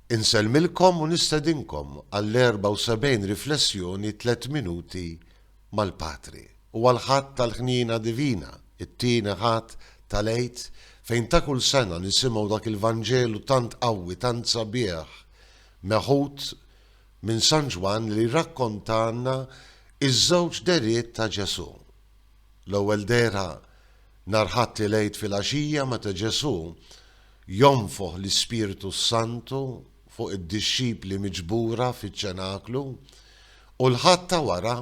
Insellmilkom u nistedinkom għall-74 riflessjoni Tlett Minuti mal-Patri. Huwa l-Ħadd tal-Ħniena Divina, it-tieni Ħadd tal-Għid fejn ta' kull sena nisimgħu dak il-Vanġelu tant qawwi, tant sabiħ, meħud minn San Ġwann li jirrakkontalna ż-żewġ dehriet ta' Ġesù. L-ewwel dehra nhar Ħadd il-Għid filgħaxija meta Ġesù jonfoħ l-Ispirtu s-Santu fuq id-dixxipli miġbura fiċ-ċenaklu, u l-Ħadd ta' wara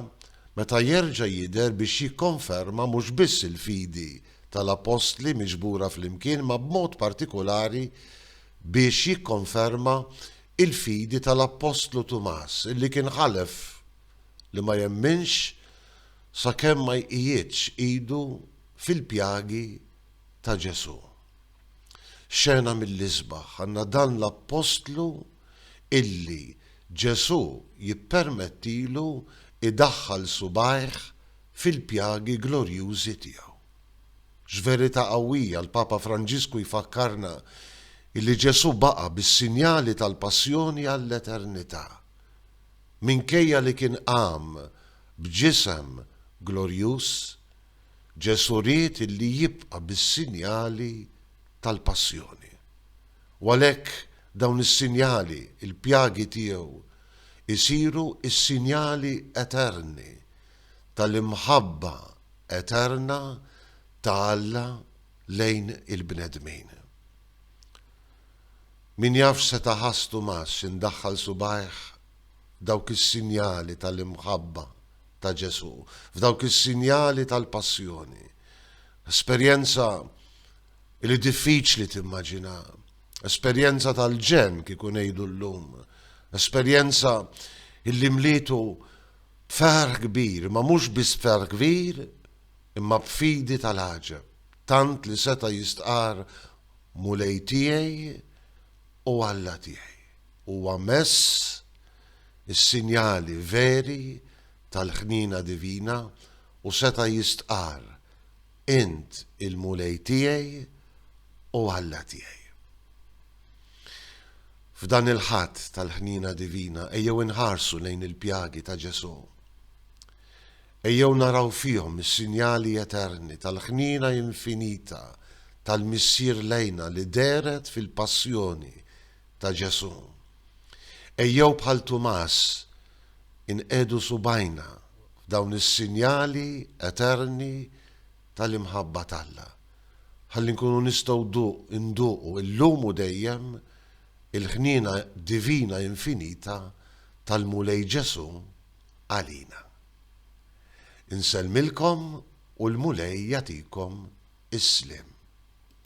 meta jerġa' jidher biex jikkonferma mhux biss il-fidi tal-appostli miġbura flimkien imma b'mod partikulari biex jikkonferma il-fidi tal-appostlu Tumas illi kien ħalef li ma jemminx sakemm ma jqigħidx idu fil-pjagi ta' Ġesù. Xena mill-isbaħ, għandna dan l-appostlu illi Ġesù jippermettilu jdaħħal subgħajh fil-pjagi glorjużi tiegħu. X'verità qawwija l-Papa Franġisku jfakkarna illi Ġesù baqa' bis-sinjali tal-passjoni għall-eternità. Minkejja li kien qam b'ġisem glorjuż, Ġesù ried illi jibqa' bis-sinjali tal-passjoni. U għalhekk dawn is-sinjali, il-pjagi tiegħu, isiru s-sinjali eterni tal-imħabba eterna ta' Alla lejn il-bnedmin. Min jaf x'seta' ħass Tumas x'indaħħal subgħajh f'dawk is-sinjali tal-imħabba ta' Ġesù, f'dawk is-sinjali tal-passjoni. Esperjenza li diffiċli timmaġina, esperjenza tal-ġenn kieku ngħidu llum, esperjenza illi mlietu b'ferħ kbir, ma mhux biss b'ferħ kbir, imma b'fidi tal-għaġeb, tant li seta' jistqarr Mulej tiegħi u Alla tiegħi. Huwa mess is-sinjali veri tal-ħniena divina u seta' jistqarr, Int il-Mulej tiegħi u Alla tiegħi. F'dan il-Ħadd tal-Ħniena Divina ejjew inħarsu lejn il-pjagi ta' Ġesù. Ejjew naraw fihom is-sinjali eterni tal-ħniena infinita tal-Missier lejna li dehret fil-passjoni ta' Ġesù. Ejjew bħal Tumas inqiegħdu subgħajna f'dawn is-sinjali eterni tal-imħabba t'Alla, ħalli nkunu nistgħu nduqu illum u dejjem il-ħniena divina infinita tal-Mulej Ġesù għalina. Insellmilkom u l-Mulej jagħtikom is-sliem.